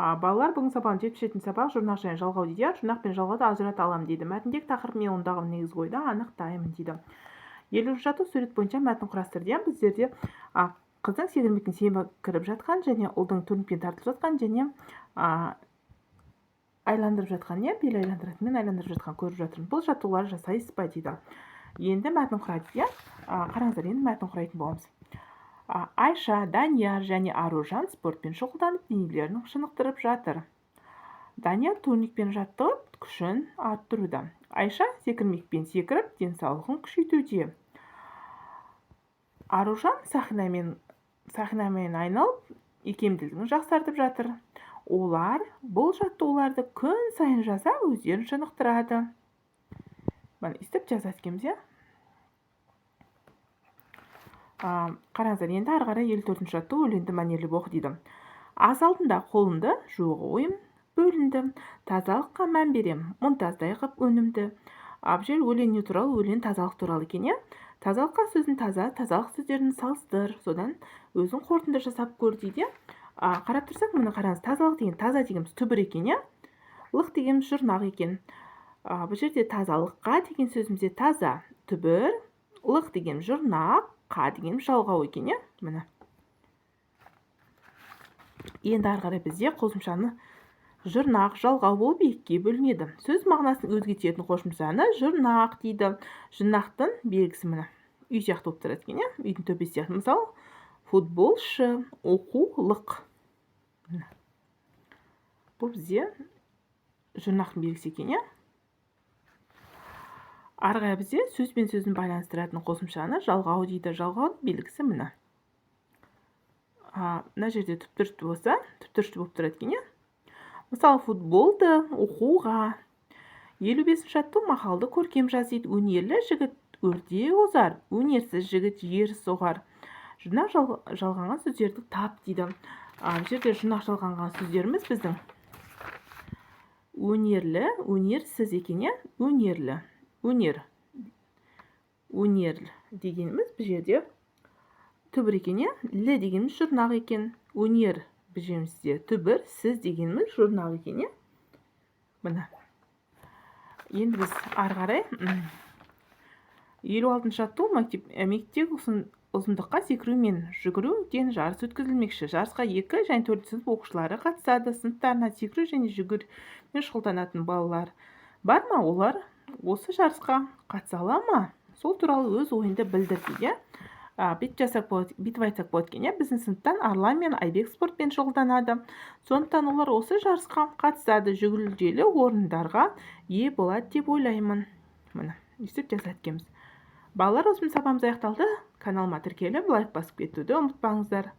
Балалар, бүгін сабағым 77-сабақ, жұрнақ және жалғау дейді, иә. Жұрнақ пен жалғауды ажырата аламын дейді. Мәтіндегі тақырып мен ондағы негізгі ойды анықтаймын дейді. 50-жаттығу: сурет бойынша мәтін құрастыр дейді. Біздерде қыздың секірмектен секіріп жатқан және ұлдың турникпен тартылып жатқан және айландырып жатқан, иә, бел айландыратынмен айландырып жатқан көріп жатырмын. Бұл жаттығуларды жасайсыз ба дейді. Енді мәтін құрайды, иә. Қараңыздар, енді мәтін құрайтын боламыз. Айша, Данияр және Аружан спортпен шұғылданып, денелерін шынықтырып жатыр. Данияр турникпен жаттығып, күшін арттыруда. Айша секірмекпен секіріп, денсаулығын күшейтуде. Аружан сахнамен айналып, икемділігін жақсартып жатыр. Олар бұл жаттығуларды күн сайын жасап, өздерін шынықтырады. Міне, өйстіп жазады екенбіз, иә. Қараңыздар, енді ары қарай 54-жаттығу: өлеңді мәнерлеп оқы дейді. Ас алдында қолымды жууға ойым бөлінді, тазалыққа мән берем, мұнтаздай қып өнімді. Бұл жер өлең не туралы? Өлең тазалық туралы екен, иә. Тазалыққа сөзін таза, тазалық сөздерін салыстыр, содан өзің қорытынды жасап көр дейді. Қарап тұрсақ, міне, қараңыз, тазалық деген, таза дегеніміз түбір екен, иә, лық дегеніміз жұрнақ екен. Бұл жерде тазалыққа деген сөзімізде таза түбір, лық деген жұрнақ, қа дегеніміз жалғау екен, иә. Міне, енді ары қарай бізде қосымшаны жұрнақ, жалғау болып екіге бөлінеді. Сөз мағынасын өзгертетін қосымшаны жұрнақ дейді. Жұрнақтың белгісі, міне, үй сияқты болып тұрады екен, иә, үйдің төбесі сияқты. Мысалы, футболшы, оқулық. Бұл бізде жұрнақтың белгісі екен, иә. Ары қарай бізде сөз бен сөзін байланыстыратын қосымшаны жалғау дейді. Жалғаудың белгісі, міне, мына жерде түптүрісті болса, түптүрісті болып тұрады екен, иә. Мысалы, футболды, оқуға. 55-жаттығу: мақалды көркем жаз дейді. Өнерлі жігіт өрде озар, өнерсіз жігіт жер соғар. Жұрнақ жалғанған сөздерді тап дейді. Бұл жерде жұрнақ жалғанған сөздеріміз біздің өнерлі, өнерсіз екен, иә. Өнерлі, өнер, өнер дегеніміз бұл жерде түбір екен, иә. Лі дегеніміз жұрнақ екен. Өнер бұл жерімізде түбір, сіз дегеніміз жұрнақ екен, иә. Міне, енді біз ары қарай 56-жаттығу: мектептегі ұзындыққа секіру мен жүгіруден жарыс өткізілмекші. Жарысқа екі және төртінші сынып оқушылары қатысады. Сыныптарына секіру және жүгірумен шұғылданатын балалар бар ма? Олар осы жарысқа қатыса ала ма? Сол туралы өз ойыңды білдір дейді. Бүйтіп жазсақ болады, бүйтіп айтсақ болады екен, иә. Біздің сыныптан Арлан мен Айбек спортпен шұғылданады, сондықтан олар осы жарысқа қатысады, жүлделі орындарға ие болады деп ойлаймын. Міне, өйстіп жазады екенбіз. Балалар, осымен сабағымыз аяқталды. Каналыма тіркеліп, лайк басып кетуді ұмытпаңыздар.